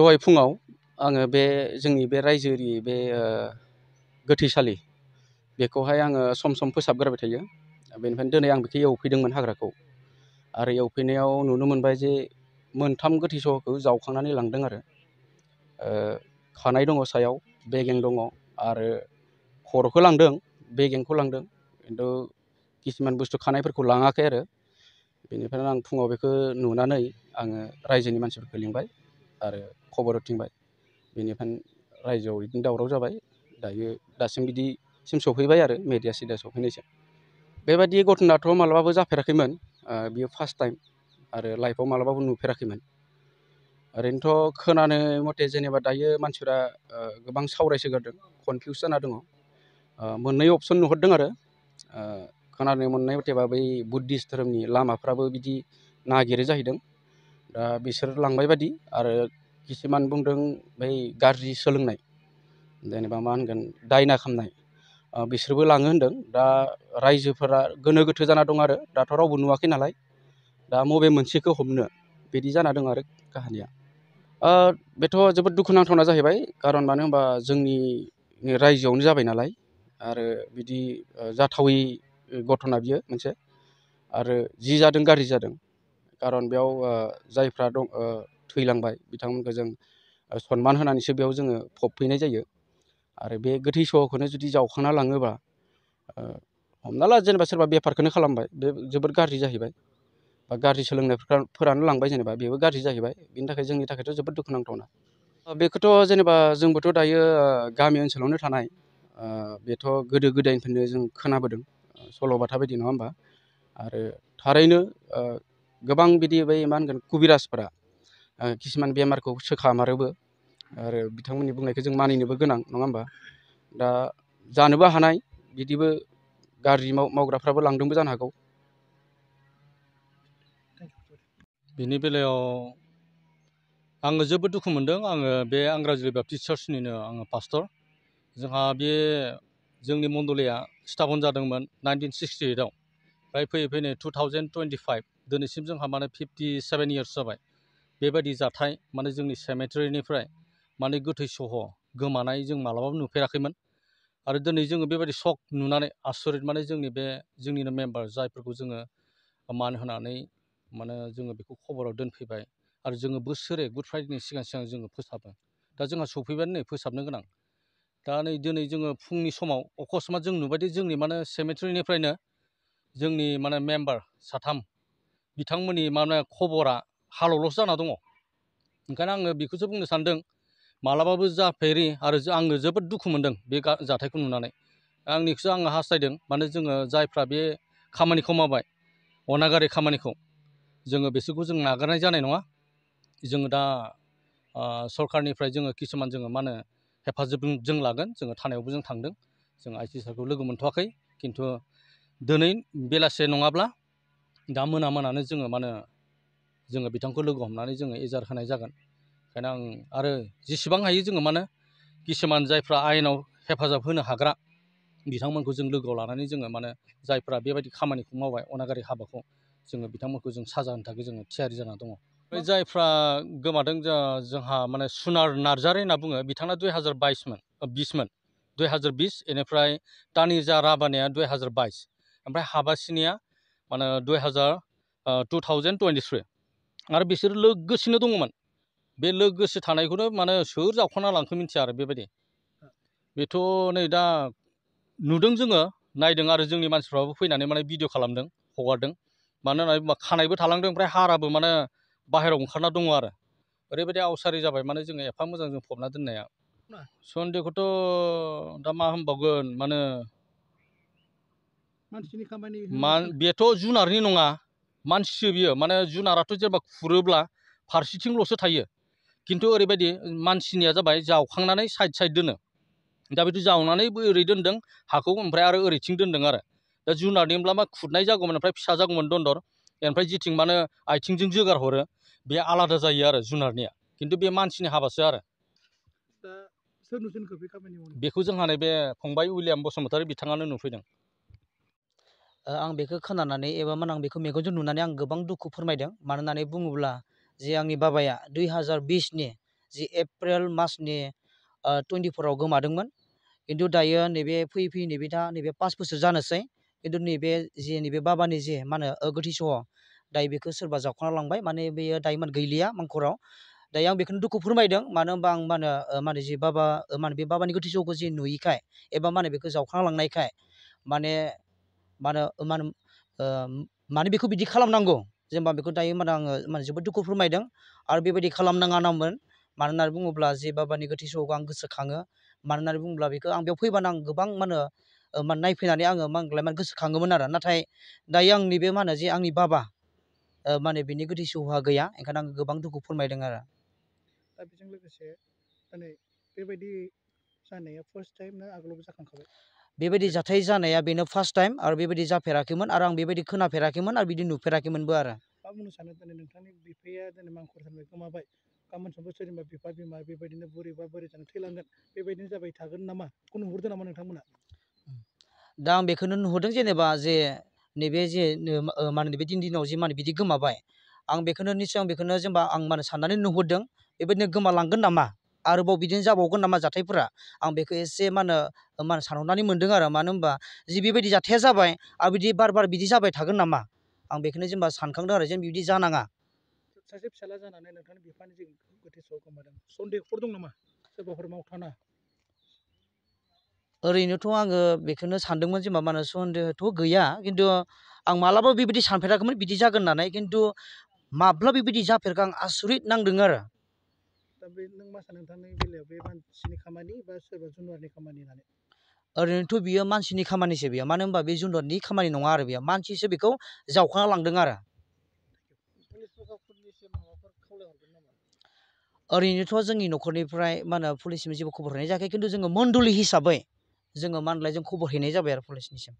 दहाय फुङाव आङो बे जोंनि बे रायजोनि बे गोथैसालि बेखौहाय आङो सम सम फोसाबग्रोबाय थायो। बेनिफ्रायनो दिनै आं बेखौ एवफैदोंमोन हाग्राखौ आरो एवफैनायाव नुनो मोनबाय जे मोनथाम गोथै सहखौ जावखांनानै लांदों आरो खानाय दङ सायाव बेगें दङ आरो खर'खौ लांदों बेगेंखौ लांदों खिन्थु किसुमान बुस्थु खानायफोरखौ लाङाखै आरो बेनिफ्रायनो आं फुङाव बेखौ नुनानै आङो रायजोनि मानसिफोरखौ लिंबाय आरो खबर होथिंबाय। बेनिफ्रायनो रायजोआव बिदिनो दावराव जाबाय। दासिम बिदिसिम सफैबाय आरो मेडिया सिडिया सफैनायसिम। बेबायदि घटनाथ' मालाबाबो जाफेराखैमोन। बियो फार्स्ट टाइम आरो लाइफआव मालाबाबो नुफेराखैमोन। ओरैनोथ' खोनानो मथे जेनेबा दायो मानसिफ्रा गोबां सावरायसोगारदों, कनफिउस जाना दङ। मोननै अपसन नुहुरदों आरो खोनानो मोननाय मथेबा बै बुद्धिस्ट धोरोमनि लामाफ्राबो बिदि नागिरो जाहैदों। दा बिसोर लांबाय बादि आरो किसुमान बुंदों बै गाज्रि सोलोंनाय जेनेबा मा होनगोन दायना खालामनाय बिसोरबो लाङो होनदों। दा रायजोफोरा गोनो गोथो जाना दं आरो दाथ' रावबो नुवाखै नालाय दा बबे मोनसेखौ हमनो बिदि जाना दं आरो काहानिया। बेथ' जोबोद दुखुनांथावना जाहैबाय खारन मानो होनबा जोंनि रायजोआवनो जाबाय नालाय आरो बिदि जाथावै घटना बियो मोनसे आरो जि जादों गाज्रि जादों। खारन बेयाव जायफ्रा दं थैलांबाय बिथांमोनखौ जों सनमान होनानैसो बेयाव जोङो फबफैनाय जायो आरो बे गोथै सहखौनो जुदि जावखांना लाङोबा हमना ला जेनेबा सोरबा बेफारखौनो खालामबाय बे जोबोद गाज्रि जाहैबाय बा गाज्रि सोलोंनायफोरानो लांबाय जेनेबा बेबो गाज्रि जाहैबाय। बेनि थाखाय जोंनि थाखायथ' जोबोद दुखुनांथावना। बेखौथ' जेनेबा जोंबोथ' दायो गामि ओनसोलावनो थानाय बेथ' गोदो गोदायनिफ्रायनो जों खोनाबोदों सल'बाथा बायदि नङा होमबा। आरो थारैनो गोबां बिदि बै मा होनगोन कुबिराजफोरा किसुमान बेमारखौ सोखामारोबो आरो बिथांमोननि बुंनायखौ जों मानिनोबो गोनां नङा होमबा। दा जानोबो हानाय बिदिबो गाज्रि मावग्राफ्राबो लांदोंबो जानो हागौ। बिनि बेलायाव आङो जोबोद दुखु मोनदों। आङो बे आंग्राजुलि बापटिस्ट चार्चनिनो आङो पास्टर। जोंहा बे जोंनि मण्डलिया स्थापन जादोंमोन 1968आव। ओमफ्राय फैयै फैयै 2025 दिनैसिम जोंहा माने 57 इयार्स जाबाय। बेबायदि जाथाय माने जोंनि सेमेट्रिनिफ्राय माने गोथै सह गोमानाय जों मालाबाबो नुफेराखैमोन। आरो दिनै जोङो बेबायदि शक नुनानै आसरित माने जोंनिनो मेम्बार जायफोरखौ जोङो मान होनानै माने जोङो बेखौ खबराव दोनफैबाय आरो जोङो बोसोरे गुड फ्राइडेनि सिगां सिगां जोङो फोसाबो। दा जोंहा सफैबानो नै फोसाबनो गोनां। दा नै दिनै जोङो फुंनि समाव अकस्मात जों नुबायदि जोंनि माने सेमेट्रिनिफ्रायनो जोंनि माने मेम्बार साथाम बिथांमोननि माने खबरा हालावल'सो जाना दङ। ओंखायनो आङो बेखौसो बुंनो सानदों मालाबाबो जाफेरि आरो आङो जोबोद दुखु मोनदों बे जाथायखौ नुनानै। आंनिखौसो आङो हास्थायदों माने जोङो जायफ्रा बे खामानिखौ मावबाय अनागारि खामानिखौ जोङो बिसोरखौ जों नागारनाय जानाय नङा। जोङो दा सरकारनिफ्राय जोङो किसुमान जोङो मा होनो हेफाजाब जों लागोन। जोङो थानायावबो जों थांदों। जों आइ सि सारखौ लोगो मोनथ'वाखै खिन्थु दिनै बेलासे नङाब्ला दा मोनानो जोङो मा होनो जोङो बिथांखौ लोगो हमनानै जोङो एजार होनाय जागोन। ओंखायनो आं आरो जेसेबां हायो जोङो माने किसुमान जायफ्रा आयेनाव हेफाजाब होनो हाग्रा बिथांमोनखौ जों लोगोआव लानानै जोङो माने जायफ्रा बेबायदि खामानिखौ मावबाय अनागारि हाबाखौ जोङो बिथांमोनखौ जों साजा होनो थाखाय जोङो थियारि जाना दङ। बे जायफ्रा गोमादों जोंहा माने सुनार नार्जारि होनना बुङो बिथाङा 2020मोन 2020 बेनिफ्राय तानिजा राबानिया 2022 ओमफ्राय हाबासिनिया माने 2023 आरो बिसोर लोगोसेनो दङमोन। बे लोगोसे थानायखौनो माने सोर जावखाना लांखो मिथिया आरो बेबायदि। बेथ' नै दा नुदों जोङो नायदों आरो जोंनि मानसिफ्राबो फैनानै माने भिडिअ खालामदों हगारदों। मानो होननानै बुङोबा खानायबो थालांदों ओमफ्राय हाराबो माने बाहेरायाव ओंखारना दङ आरो ओरैबायदि आवसारि जाबाय माने जोङो एफा मोजां जों फबना दोननाया। सन्देहखौथ' दा मा होनबावगोन माने मानसिनि खामानि बेथ' जुनारनि नङा मानसिसो बियो। माने जुनाराथ' जेनेबा खुरोब्ला फारसेथिंल'सो थायो खिन्थु ओरैबायदि मानसिनिया जाबाय जावखांनानै साइड साइड दोनो। दा बिदि जावनानै ओरै दोनदों हाखौ ओमफ्राय आरो ओरैथिं दोनदों आरो दा जुनारनिब्ला मा खुरनाय जागौमोन ओमफ्राय फिसा जागौमोन दन्दर ओमफ्राय जिथिं माने आथिंजों जोगार हरो बे आलादा जायो आरो जुनारनिया। खिन्थु बे मानसिनि हाबासो आरो दा सोर नुसनखो बे खामानि मावनाय बेखौ जोंहा नैबे फंबाय उइलियाम बसुमतारी बिथाङानो नुफैदों। आं बेखौ खोनानानै एबा मा आं बेखौ मेगनजों नुनानै आं गोबां दुखु फोरमायदों। मानो होननानै बुङोब्ला जे आंनि बाबाया 2020नि जि एप्रिल मासनि 24 गोमादोंमोन। खिन्थु दायो नैबे फैयै फैयै नैबे दा नैबे 5 बोसोर जानोसै। खिन्थु नैबे नैबे बाबानि जि मा होनो गोथै सह दायो बेखौ सोरबा जावखांना लांबाय माने बेयो दायो माने गैलिया मांखराव। दायो आं बेखौनो दुखु फोरमायदों मानो होनबा आं मा होनो जि बाबा मा होनो बे बाबानि गोथै सहखौ जि नुयैखाय एबा मा होनो बेखौ जावखांना लांनायखाय माने माने बेखौ बिदि खालामनांगौ जेनेबा बेखौ दायो माने आङो माने जोबोद दुखु फोरमायदों आरो बेबायदि खालामनाङा नामोन। मानो होननानै बुङोब्ला जे बाबानि गोथै सहखौ आं गोसोखाङो। मानो होननानै बुङोब्ला बेखौ आं बेयाव फैबानो आं गोबां मा होनो नायफैनानै आङो मा गोसोखाङोमोन आरो। नाथाय दायो आंनि बे मा होनो जे आंनि बाबा माने बिनि गोथै सहआ गैया ओंखायनो आं गोबां दुखु फोरमायदों आरो। दा बेजों लोगोसे दिनै बेबायदि जानाया फार्स्ट टाइम ना आगोलावबो जाखांखाबाय? बेबायदि जाथाय जानाया बेनो फार्स्ट टाइम आरो बेबायदि जाफेराखैमोन आरो आं बेबायदि खोनाफेराखैमोन आरो बिदि नुफेराखैमोनबो आरो। मा बुंनो सानो दिनै नोंथांनि बिफाया दिनै मांखर जानानै गोमाबाय, गाबोन समफोर सोरनिबा बिफा बिमा बेबायदिनो बुरैबा बुरै जानानै थैलांगोन, बेबायदिनो जाबाय थागोन नामा? बेखौ नुहुरदों नामा नोंथांमोना? दा आं बेखौनो नुहुरदों जेनेबा जे नैबे जे मा होनो बे दिनाव जे माने बिदि गोमाबाय आं बेखौनो निस्सय आं बेखौनो जेनेबा आं माने साननानै नुहुरदों बेबायदिनो गोमालांगोन नामा आरोबाव बिदिनो जाबावगोन नामा जाथायफोरा आं बेखौ एसे मा होनो सानहरनानै मोनदों आरो। मानो होनबा जि बेबायदि जाथाया जाबाय आरो बिदि बार बार बिदि जाबाय थागोन नामा आं बेखौनो जेनेबा सानखांदों आरो जेन बिदि जानाङा। सासे फिसाला जानानै नोंथांनि बिफानि जि गोथै सह गोमादों, सन्देहफोर दं नामा सोरबाफोर मावथाना? ओरैनोथ' आङो बेखौनो सानदोंमोन जेनेबा मा होनो सन्देहथ' गैया, खिन्थु आं मालाबा बेबायदि सानफेराखैमोन बिदि जागोन होननानै, खिन्थु माब्ला बेबायदि जाफेरखो आं आसरित नांदों आरो। दा बे नों मा सानो नोंथांनि बेलायाव बे मानसिनि खामानि बा सोरबा जुनारनि खामानि होननानै? ओरैनोथ' बियो मानसिनि खामानिसो बियो, मानो होनबा बे जुनारनि खामानि नङा आरो बेयो मानसिसो बेखौ जावखांना लांदों आरो। पुलिस प्रसासननिसिम माबाफोर खावलायहरगोन नामा? ओरैनोथ' जोंनि न'खरनिफ्राय मा होनो पुलिसनिफ्राय जेबो खबर हरनाय जायाखै, खिन्थु जोङो मण्डलि हिसाबै जोङो मा होनलाय जों खबर हैनाय जाबाय आरो पुलिसनिसिम।